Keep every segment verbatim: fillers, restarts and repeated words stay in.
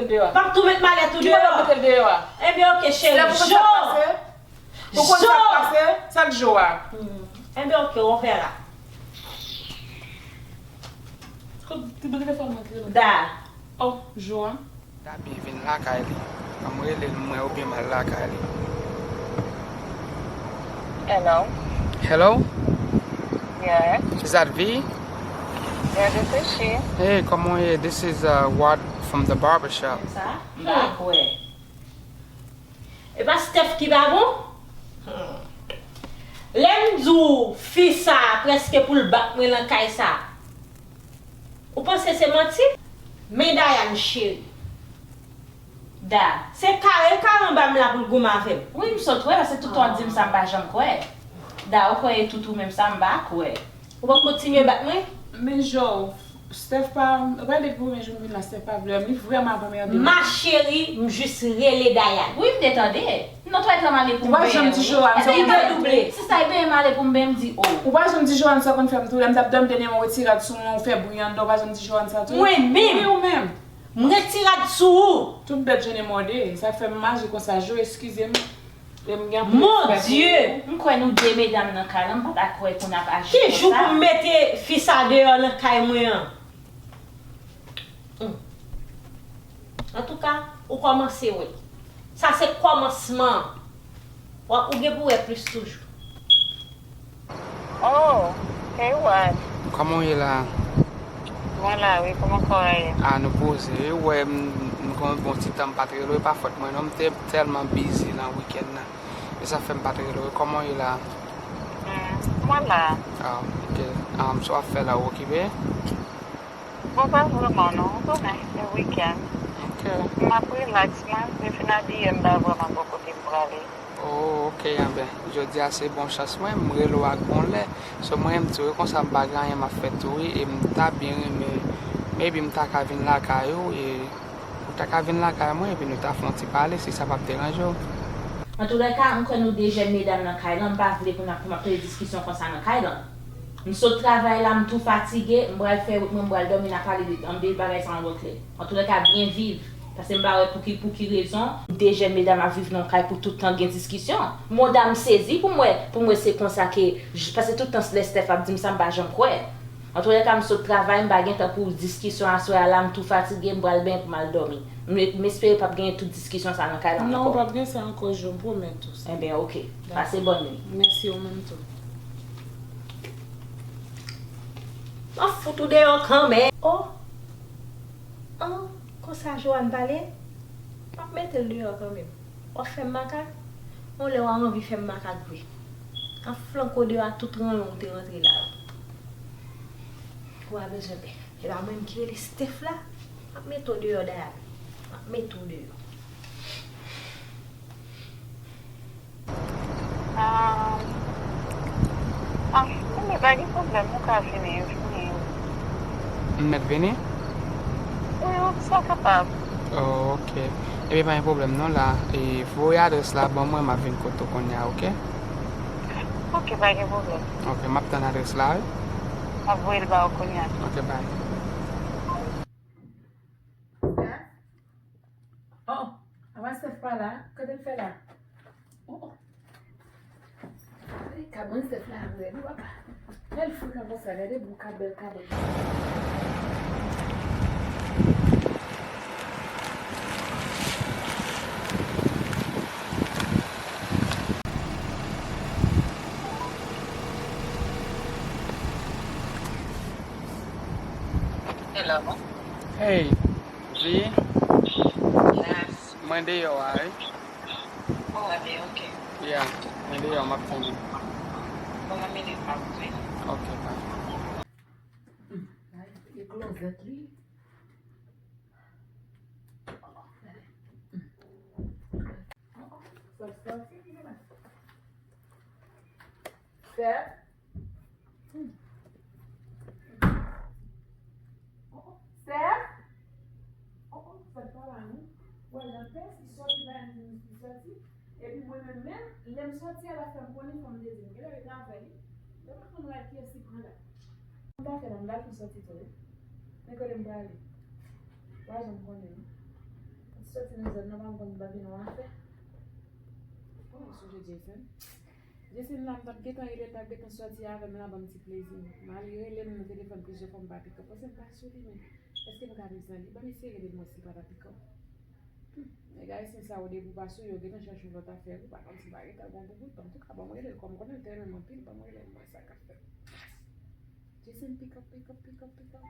Deyò a. M ap tou met malèt ou deyò. Ki kote w mete l deyò a? Ebyen, oke, cheri. Steph, ou konn sa k pase? Ou konn sa k pase? Sa k Jo a? Hmm. Ebyen, oke, on verra. Kot ti bout telefòn mwen ki rele? Da. Oh, Jo a. Da byen vin lakay li. Ban m rele l, m wè oubyen m al lakay li. Hello? Hello? Yes. Is that V? Yeah, this is she. Hey, kòman w ye? This is uh, Wad from the barber shop. Sa? M pa kwè. E pa Steph ki pa bon? Hmm. Lè m di w fi sa a prèske pou l bat mwen nan kay sa. Ou panse se manti? Men Dayane cheri. Da, se kare l kare anba m la pou l goumen avè m. Wi, m sot wè, paske tout tan w di m sa, m pa janm kwè. Da, ou kwè e tout ou menm sa, m pa kwè. Ou p ap kontinye bat mwen? Men Jo, Steph pa, gade depi premye jou m vin la, Steph pa vle wè m, li vrèman ap anmède m. Ma chérie, m jis rele Dayane. Wi, m te tande. Non, twalèt la m ale pou m benyen wi. Ou pa janm di Joanne sa w konn fè m. Sista, e benyen m ale pou m benyen, m di o. Ou pa janm di Joanne sa w konn fè m tou, lè m t ap dòmi dènye mwen, ou retire rad sou mwen, ou fè bri anndan, ou pa janm di Joanne sa tou? Mwen menm? Wi, ou menm. M retire rad sou ou. Tout bèt je ne mòde, sa fè m maji konsa, Jo, eskize m. Lè m gen anpil respè pou ou. Mon Dieu! M kwè nou de medam nan kay la, m pa ta kwè pou n ap aji konsa. Ki jou pou m mete fi sa deyò nan kay mwen an? Hmm. Antouka, ou kòmanse wè. Sa se kòmansman an. W ap, ou gen pou wè plis toujou. Oh, hey Wad. Kòman w ye la? Mwen la wi, kòman kò a ye? A, nou poze wi. Ou wè, m, m gen yon bon ti tan m pa t rele w, e pa fòt mwen non, m te tèlman bizi nan wikenn nan. E sa fè m pa t rele w. Kòman w ye la? Hmm, mwen la. A, oke. Um, sa w ap fè la, ou okipe? Bon, pa vrèman non, ou konnen, se wikenn. Oke. M ap rilaks mwen, m te fin abiye, m pa vrèman gon kote m prale. Oh, oke, anben, jodi a se bon chans mwen, m rele w ak bon lè. So, mwen, m di w konsa, m pa gen anyen m ap fè tou, wi, e m ta byen renmen, maybe m ta ka vin lakay ou, e ou ta ka vin lakay mwen, epi nou ta fè yon ti pale, si sa p ap deranje w. Antoulèka, m kwè nou de jèn medam nan kay lan, m pa vle pou n ap, pou n ap tande diskisyon konsa nan kay lan. M sot travay la, m tou fatige, m pral fè wout mwen, m pral dòmi, n a pale de, de bagay sa yon lòt lè. Antoulèka, byen viv. Paske m pa wè pou ki, pou ki rezon de jèn medam ap viv nan yon kay pou tout tan gen diskisyon. Mon dam sezi pou m wè, pou m wè se konsa ke, j-, paske tout tan lè Steph ap di m sa, m pa janm kwè. Antoulèka, m sot travay, m pa gen tan pou diskisyon aswè a la, m tou fatige, m pral benyen pou m al dòmi. M, m espere p ap gen tout diskisyon sa nan kay la ankò. Non, p ap gen sa ankò, Jo, m pwomèt ou sa. Enben, oke. Dakò. Pase bòn nwi. Mèsi, ou menm tou. M ap fout ou deyò kanmenm. Oh! An, konsa Joanne pale? M ap mete l deyò kanmenm. W ap fè m makak? Yon lè w a anvi fè m makak vre. An flanke w deyò a tout ranyon w te rantre la yo. Ou pa bezwen pè. E pa mwen menm ki rele Steph la? M ap mete w deyò, Dayane. M ap mete w deyò. Ah, ah, men pa gen pwoblèm, ou ka vini, vini. M mèt vini? Wi, ou sa kapab. Oh, oke. Ebyen, pa gen pwoblèm non la. E, voye adrès la ban mwen, m ap vin kote w kounye a, oke? Oke, pa gen pwoblèm. Oke, m ap tann adrès la, wi. M ap voye l ba w kounye a. Oke, bay. Steph? Oh, oh. Apa Steph pa la? Kote l fè la? Oh, oh. Gade kabòn Steph la rèd wi papa. Lè l frekan konsa, gade bou ka bèl kabòn. Hello. Hey, V. Yes. Mwen deyò a, wi. Oh, ale, oke. Yeah, mwen deyò, m ap tann ou. Bon, mwen vini, m ap vini. Oke, bye. Hmm, gade klozèt li. Sa, sa, sa, sa. Steph. Hmm. Oh, oh. Steph. Oh, oh, Steph pa la, non. Wè, nan tès, li sòti, pa yon minit, li sòti. Epi mwen menm, menm, lè m sòti a, l ap fè m konnen, fò m te di l. Genlè yo travay, wi. Yo pa konn rad kiyès li pran la. M ta fè la, m ta fè sòti tou, wi. Men kote m prale? Ou pa janm konnen, non. Soti nan zòn nan, pa m konn bagay nou ap fè. Kòman w sonje Jason? Jason la, m t ap gentan rele l, t ap gentan sòti avè m la, ban m ti plezi. M al rele l nan telefòn plizyè fwa, m pa pikòp. Paske m pa sou li menm. Èske m ka viv san li? Ban m eseye rele l, mwen, si l pa ta pikòp. Hmm, nèg ayisyen sa yo, depi w pa sou yo, gentan chèche yon lòt afè, ou pa konn si pa gentan gon boubou. Antouka, ban m rele l, kòm m konnen l te renmen m anpil, ban m rele l, m wè sa k ap fèt. Jason, pick up, pick up, pick up, pick up.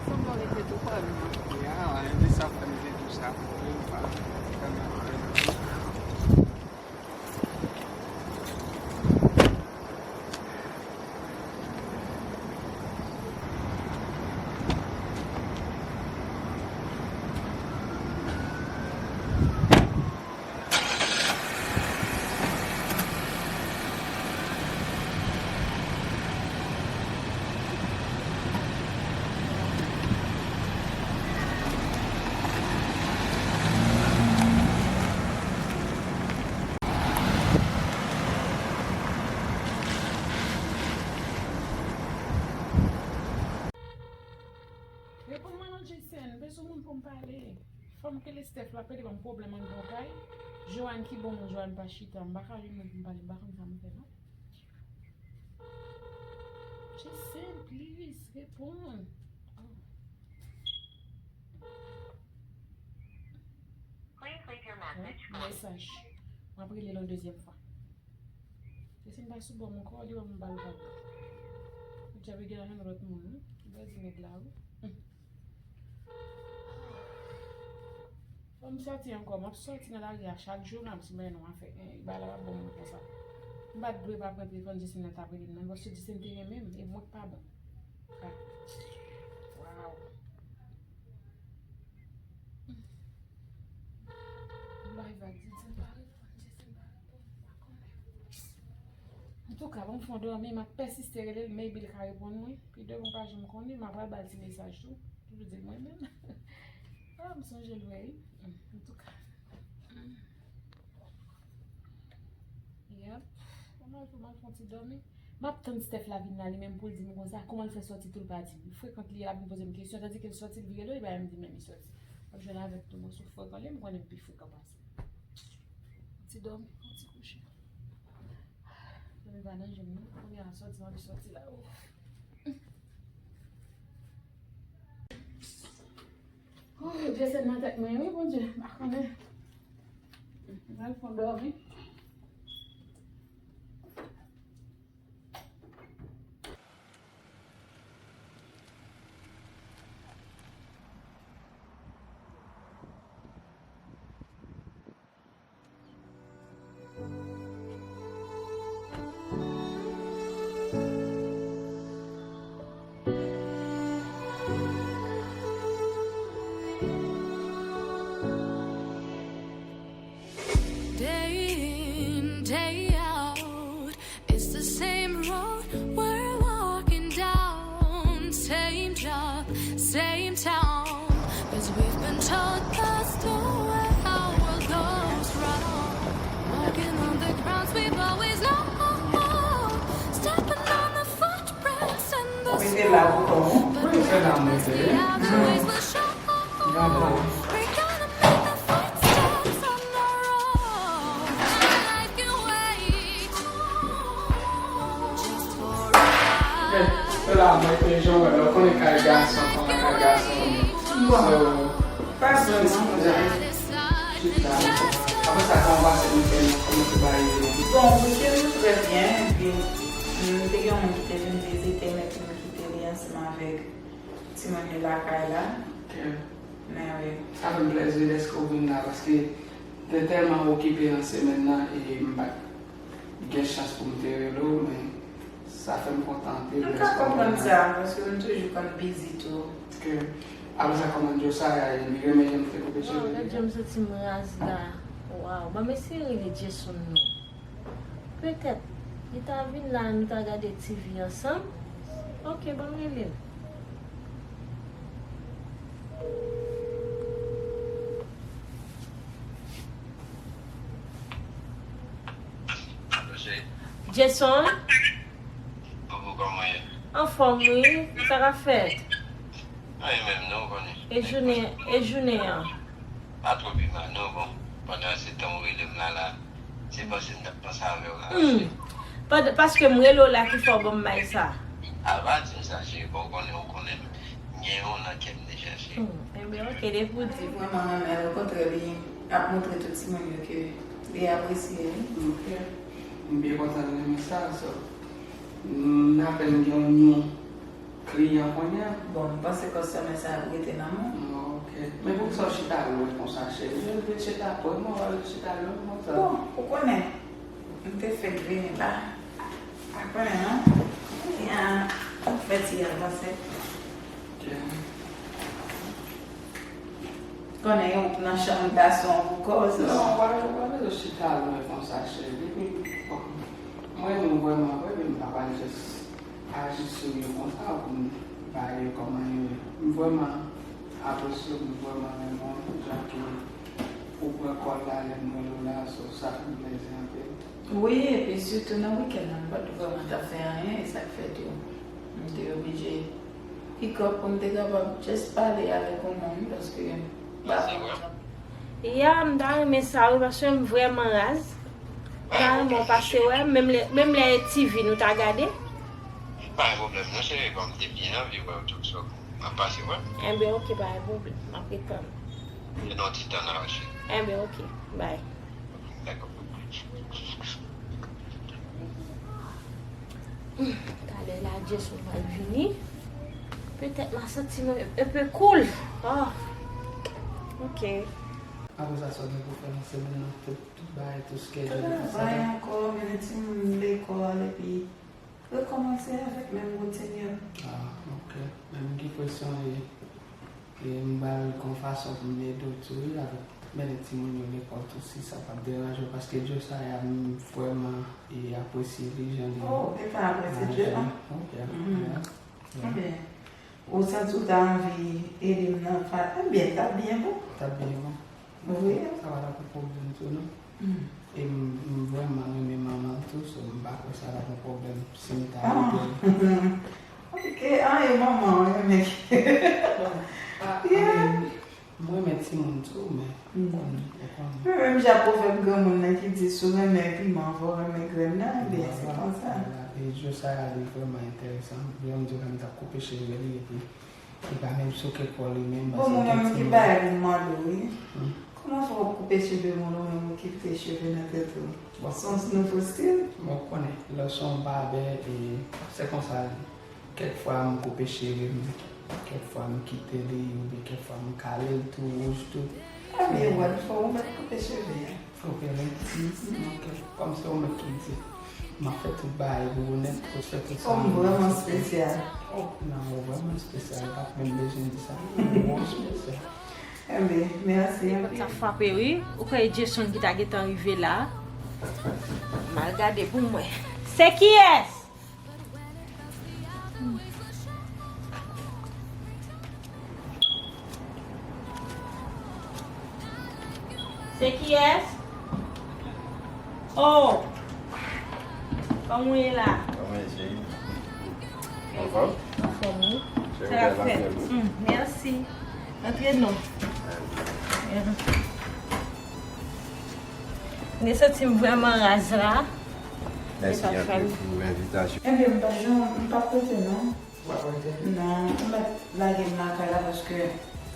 Sanble w rete tou kòm. Ya, e de sa fè m te di w sa. Reponn mwen non, Jason. Pèse moun pou m pale. Fanm ke Steph la pede ban m pwoblèm anndan kay. Joanne ki bon moun, Joanne pa chita. M pa ka jwenn moun pou m pale. M pa konn sa m fè non. Jason, please, reponn. Oh. Mesaj. M ap rele l yon dezyèm fwa. Jason pa sou bò m ankò, li wè m ba l vag. Ou djab gen lajan lòt moun, wi. Ou pa di nèg la, wi. Hmm. Fò m sòti ankò, m ap sòti nan lari a chak jou, m ap di mwen non afè. Eh, bagay la pa bon moun konsa. M pa t dwe pa pran telefòn Jason nan t ap rele m nan, paske Jason te renmen m, e mwen k pa bon. Ah. Wow. M bay vag, Jason pa reponn, Jason pa reponn, m pa konnen. Antouka, ban m fè yon dòmi, m ap pèsiste rele l, maybe l ka reponn mwen. Pi devan pa janm konnen, m ap al ba l ti mesaj tou. Toujou di l mwen menm. Ah, m sonje l vre, wi. Antouka. Yep. Kòman pou m al fè yon ti dòmi? M ap tann Steph la vin la, li menm pou l di m konsa, kòman l fè sòti tou l pa di m. Li frekan li, l ap vin poze m kesyon, tandike l sòti, l vire do l, li pa menm di m lè li sòti. M ap jwenn avè l tou, mwen sou frekan li, m konnen m pi frekan pase. Ti dòmi, yon ti kouche. Dòmi pa nan janm non. Kounye a sòti, m anvi sòti la, oh. Oh, Jason nan tèt mwen, wi, Bondye, m pa konnen. M al fè yon dòmi. Day in, day out, it's the same road we're walking down, same job, same town. 'Cause we've been told that's the way our world goes round. Walking on the grounds we've always known, stepping on the footprints in the snow. But the past is the other ways will show. We're gonna make the footsteps on the road. Life can wait. Just for a while. Se la, mwen te jan wè, lè w konnen kay gason, kòman kay gason ye. Bon. So, pa sou mesaj la. Chita. Apre sa, kòman w pase weekend nan? Kòman se bay yo? Bon, weekend nan trè byen, epi, mm, te gen yon moun ki te vin vizite, men pou m kite li ansanm avèk timoun yo lakay la. Ok. Men wi. Sa fè m plèzi dèske w vin la, paske m te tèlman okipe nan semèn nan, e m pa t gen chans pou m te rele w, men sa fè m kontan anpil dèske w vin la. M ka konprann sa, paske m toujou konn bizi tou. Ok. Apre sa, kòman Josiah ye? Li renmen jan m te koupe cheve li? Waw, gad jan m santi m raz la. Waw, ban m eseye rele Jason non. Petèt, li ta vin la, nou ta gade T V ansanm. Ok, ban m rele l. Jason? Bobo, kòman ye? Anfòm, wi. Sa k ap fèt? Anyen menm, non, ou konnen. E jounen, e jounen an? Pa twò pi mal, non, bon. Pandan se tan ou rele m la, la, se panse m t ap panse avè w la, hmm. Paske m rele w la ki fè w ban m may sa. A, pa di m sa, cheri, bon, ou konnen, ou konnen m gen yon nan kè m deja, cheri. Hmm. Enben, oke, depi w di. Li vrèman renmen l, okontrè, li ap montre tout timoun yo ke li apresye l. Oke. M byen kontan l renmen sa, so. M apèn gen yon kliyan kounye a. Bon, m panse kòstòmè sa ap rete nan men w. Ok. Men poukisa w chita lwen konsa, cheri? Yo vle chita pou mwen, w al chita lwen konsa. Bon, ou konnen, m te fèk vini la. Pa konnen, non? Kounye a, m fè ti avanse. Ok. Konnen yon nan chanm gason pou kòz. Non, w pa, w pa bezwen chita lwen konsa, cheri. Bon, mwen, mwen vrèman, vre, m pa pral jis aji sou yo konsa pou m ba yo kòman yo ye. M vrèman apresye w, m vrèman renmen w, jan ke ou pran kòl la lè m rele w la, so, sa fè m plezi anpil. Wi, epi sitou nan wikenn nan, m pa t vrèman t ap fè anyen, e sa k fè tou m te oblije pick up pou m te kapab just pale avèk yon moun, paske m pa konn. Ya, m ta renmen sa wi, paske m vrèman raz. M ta renmen w pase wè m, menm lè, menm lè e TV nou ta gade. Pa gen pwoblèm non, cheri, bon, m te byen anvi wè w tou, so, m ap pase wè. Enben, oke, pa gen pwoblèm. M ap ret tann. Nan yon ti tan nan, cheri. Enben, oke, bye. Dakò. Hmm, talè la, Jason pral vini. Petèt m a santi mwen un peu cool. Ah, ok. Apre sa, sa w gen pou fè nan semèn nan? Tout, tout bagay, tout schedule, etsetera. Travay ankò, mennen timoun lekòl, epi rekòmanse avèk menm woutin yo. Ah, ok. Men m gen presyon, e, e m ba l yon fason pou m ede w tou, wi, avèk mennen timoun yo lekòl tou, si sa p ap deranje w, paske Josiah, m vrèman, e, apresye li, jan li aji. Oh, ou te ka apresye Josiah? Ok, yeah. Ebyen, ou santi w ta anvi ede m nan fa-, ebyen, t ap byen bon. T ap byen bon. Wi. Sa pa t ap yon pwoblèm tou, non. Mm. E m, m vrèman renmen manman l tou, so m pa kwè sa t ap yon pwoblèm si m ta ede l. Ok, ah, e manman w renmen. Bon, ah, yeah. I mean, m renmen timoun tou, men ou konnen, ou konnen. Mwen menm jan pwovèb granmoun nan ki di, si w renmen piman, fò w renmen grenn nan, ebyen, se konsa. Vwala, vwala. E Josiah li vrèman enteresan. Vle m di w, m t ap koupe cheve li, epi li pa menm souke kò li menm, paske... Bon, mwen menm m gen bagay pou m mande w, wi. Hmm. Kòman fè w koupe cheve moun, ou menm ou kite cheve nan tèt ou? Bon. Se yon nouvo stil? Bon, ou konnen, lè w se yon babè, e se konsa l ye. Kèk fwa m koupe cheve m, kèk fwa m kite li, oubyen kèk fwa m kale l tou wouj tou. Ebyen, wè, fò ou mèt koupe cheve a. Ou konnen? Mhm. Ok. Kòm se ou menm ki di, m ap fè tout bagay pou ou nèt, ou fè tout sa. Kòm ou vrèman espesyal. Oh, non, ou vrèman espesyal, ou pa t menm bezwen di sa. Ou espesyal. Enben, mèsi anpil. Pòt la frape, wi. Ou kwè e Jason ki ta gentan rive la? M al gade pou m wè. Se kiyès? Se kiyès? Oh! Kòman w ye la? Kòman w ye, cheri? Anfòm? Anfòm, wi. Sa k ap fèt? Hmm, mèsi. Antre non. M te santi m vrèman raz la. Mèsi anpil pou envitasyon. Ebyen, m pa janm, m p ap rete non. W ap rete? Non, ou mèt lage m lakay la paske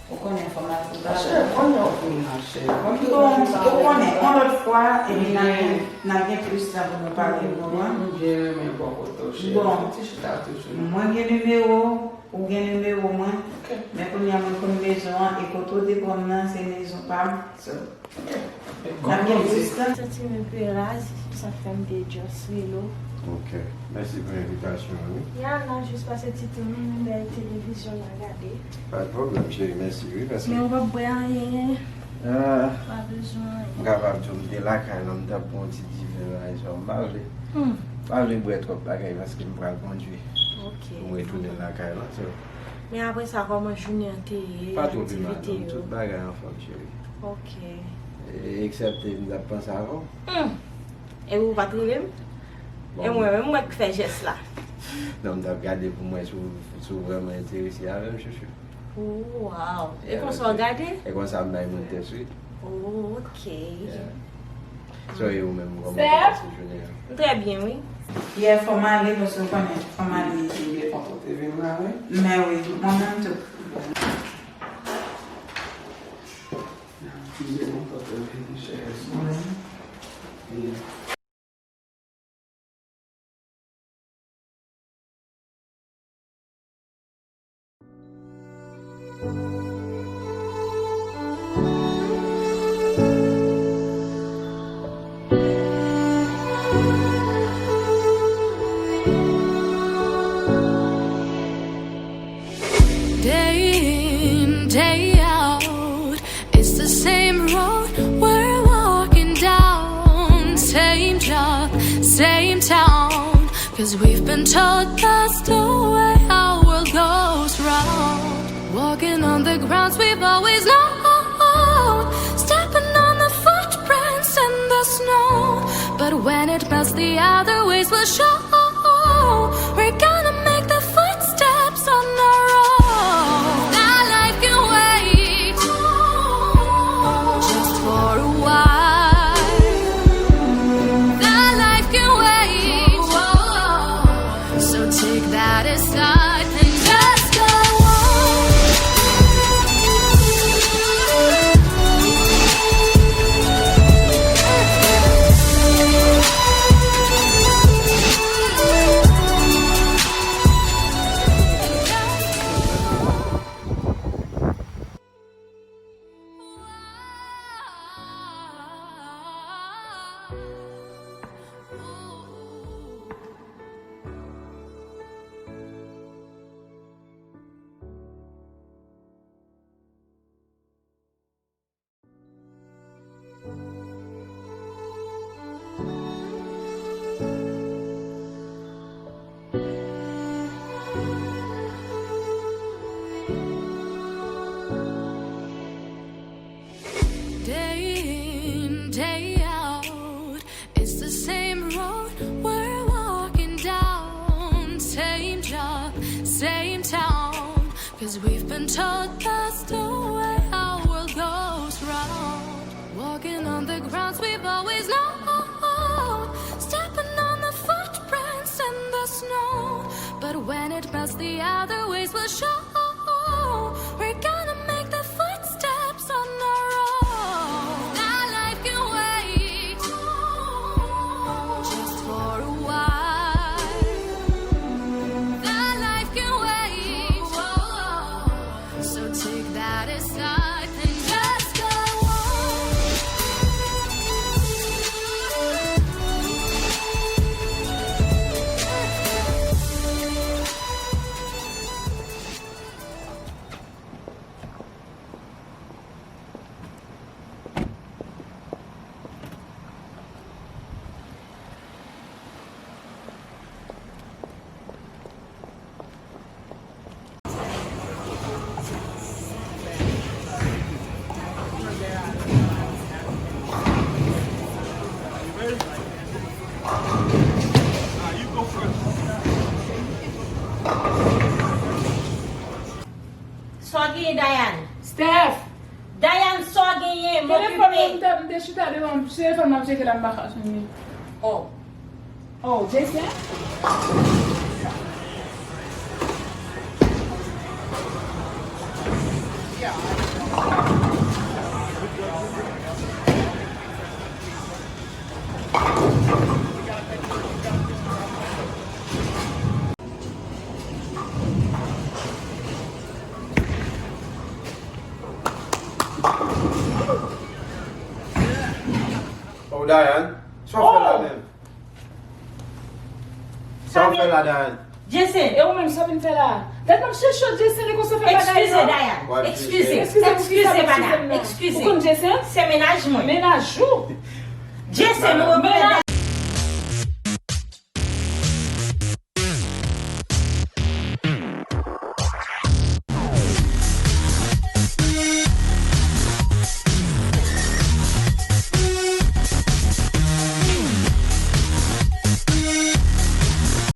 ou konnen fò m al pou travay. Chè, kounye a w fin la, chè. Bon, ou konnen, yon lòt fwa, epi n a gen, n a gen plis tan pou nou pale, ou konprann? M byen renmen bò kote w, chè. Bon, ti chita toujou. Mwen gen nimewo w, ou gen nimewo mwen. Ok. Men kounye a mwen konn mezon an, e kote w te pran m nan, se mezon pa m. So, n ap gen plis tan. M santi m enpe raz, se sa k fè m te just rele w. Ok. Mèsi pou envitasyon an, wi. Ya, n a jis pase ti tan nou, nou bèl televizyon n a gade. Pa de pwoblèm, cheri, mèsi, wi, paske... Men ou p ap bwè anyen. Ah. Pa bezwen anyen. M kapab di w, m te lakay la, m t ap pran yon ti diven la, e sa, m pa vle. Hmm. M pa vle bwè twòp bagay paske m pral kondwi. Ok. Pou m retounen lakay la, so. Men apre sa, kòman jounen an te ye, aktivite yo? Pa twò pi mal, non, tout bagay anfòm, cheri. Ok. E, eksepte m t ap panse avè w. Hmm. Epi ou pa t rele m? E mwen menm, mwen k fè jès la. Non, m t ap gade pou m wè si w, si w vrèman enterese avè m, chouchou. Oh, wow. E konsa w gade? E konsa m bay moun tèt wi. Oh, ok. Yeah. So, e ou menm, kòman w pase jounen an? M trè byen, wi. Yeah, fò m ale, paske w konnen, fò m ale. Ou byen kontan w te vin la, wi. Men wi, mwen menm tou. Ou byen kontan w te vin, cheri. Wi. Day in, day out, it's the same road we're walking down. Same job, same town. 'Cause we've been told that's the way our world goes round. Walking on the grounds we've always known. Stepping on the footprints in the snow. But when it melts, the other ways will show. We're gonna make the footsteps on our own. That life can wait, just for a while. That life can wait. So take that aside and just go on. Day in, day out, it's the same road we're walking down. Same job, same town. 'Cause we've been told that's the way our world goes round. Walking on the grounds we've always known. Stepping on the footprints in the snow. But when it melts, the other ways will show. We're gonna make the footsteps on our own. That life can wait, just for a while. That life can wait. So take that aside and just go on. Sa w genyen, Dayan? Steph! Dayan, sa w genyen? M okipe. Telefòn mwen, m te, m te chita devan, se telefòn mwen m tcheke la, m pa ka jwenn li. Oh. Oh, Jason? Oh, Dayan, sa w fè la menm? Sa w fè la, Dayan? Jason. E ou menm, sa w vin fè la? Gad m ap chèche w, Jason, e konsa w fè bagay yo. Eskize, Dayan. Eskize. Eskize pou kisa m eskize m nan? Ou konn Jason? Se mennaj mwen. Mennaj ou? Jason, ou rekonèt